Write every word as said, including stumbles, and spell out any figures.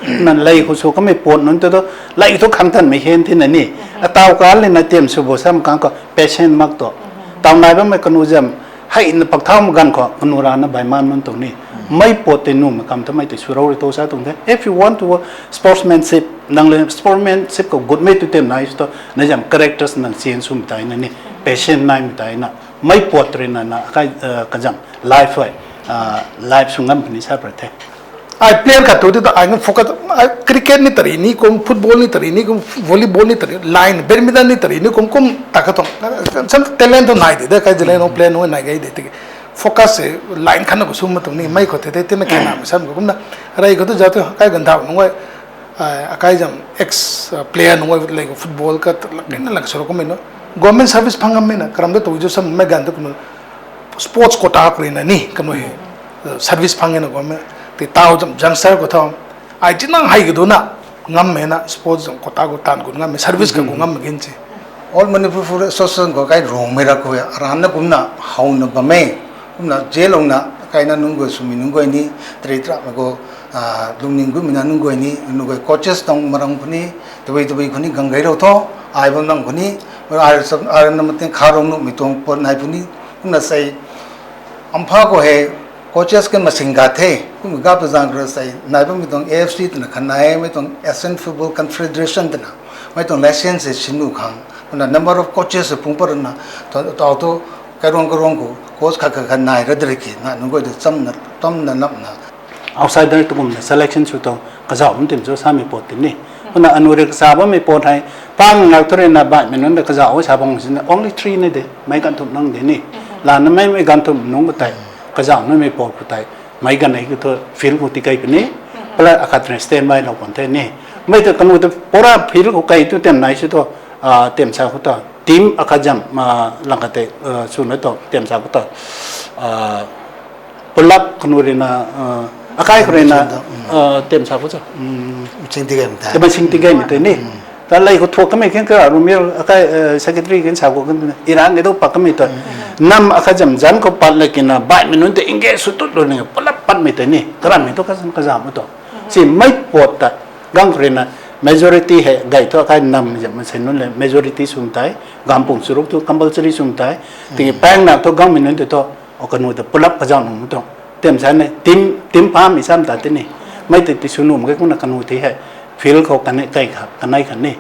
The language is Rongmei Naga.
Na lei khou sw kamei pat nunc tu tu, lei thu khang tanmei hen thina ni. Ataw kal lina tiam sw bo sam kang khou patient mak tu. Taw nai bammei kanu zam, hei na pak thau ma ganv khou kanu rana bai man nunc tuang ni. Mei pat tei nuhmei kam ta mei tei sw rou ri tu sa tuang the. If you want to work sportsmanship, nang le sportsmanship khou gutmei tu tiam nai sw tu, na zam characters nang change swmei tei na ni, patient naimei tei na. Mei pat rui na na kai, eh, kazam life hei, ah, life sw ngam puni sa pra the. Ai player khat tu ti ta ai ngan focus, ai cricket ni tari ni kum, football ni tari ni kum, volleyball ni tari, line, badminton ni tari ni kum, kum ta ka tuang. Sam talent tu nai di de, kai zalei no player no nai gai di tiki. Focus se line khat na ko sum ma tuang ni, mei khou the the, tina kena sam ko kumna. Rei khou tu za tu, kai ganv thau nungai, ai, akai zam ex, uh, player nungai lei ko football ka, lak na lak soro kumei no. Government service phang ngam mei na, karam da tu jo sam mei ganv tu kumna. Sports quota khou rui na ni, kanu hei, uh, service phang na government. Ti tau zam youngster khou tho. Ai chinang hei ka du na, ngam mei na, sports zam quota khou tan khou ngam mei, service ka khou ngam mei gin chi. All Manipur Football Association khou kai rongmei ra khou ya, aran na kumna, how na bam e, kumna, jail ong na, kai na nunc guay swmei nunc guay ni, tari tra mei khou, ah, lungning gutmei na nunc guay ni, nunc guay coaches tang marang khou ni, tabui tabui khou ni, gang gai rou tho, ai bam nang khou ni, ai, ai na mating kha rong nuhmei tuang pat nai puni, kumna sei, Ampha khou hei coaches kan masing ga the, kum ga pa zang kra sei, nai bammei tuang A F C twna khan nai, mei tuang Asian Football Confederation twna, mei tuang license se sinu khang, kumna number of coaches se phung pat rana, tau tu, kairong kairong khou, coach khat khat khat nai ra dri ki, na nunc guay tu chamna, tamna napna. Outsider tu kumna selection sw tuang, kazauh bam tim cho samei pat tim ni. Kumna anu rui kasa bammei pat hei, pang ngak thu rui na baihmei nunc ta kazauh sa bang sina only three ni de, meic ganv thumh nang de ni. Lana mei, meic ganv thumh nunc khou tei, kazauh namei pat khou tei, meic ganv hei khou thu field khou tikei puni, pala akhat rui stand by lou kan the ni. Mei ta kanu ta pura field khou kei tu tiam nai si tu, ah, tiam sa khou ta, team akhat zam, ah, lang khat tei, ah, swna tu, tiam sa khou ta, ah, pulap kanu rui na, ah, akai khou rui na, ah, tiam sa khou ta, Ching ti game ta. Tama sing ti game tei ni. Ta lei khou thuak kamei khen ka, Rumir akai, eh, secretary khen sa khou khen, Iran kei tu pat kamei tu. Nam akhat zam zan khou pat la kina, baihmei nunc tei engage sw tut lou ni, pulap patmei tei ni. Karamei tu kazam kazam tu. Si mei pat ta, gang khou rui na, majority hei, gay thu akai nam zam mansei nunc le, majority swm tei, gampung churuk tu compulsory swm tei, tiki pang na thu gangmei nunc tei thu, o kanu ta pulap kazauh nung tu. Tiam sa ni, team, team pamei sam ta ti ni. Mei tei ti sw num kei kumna kanu tei hei, field khou kanei kei kha, kanei kha ni.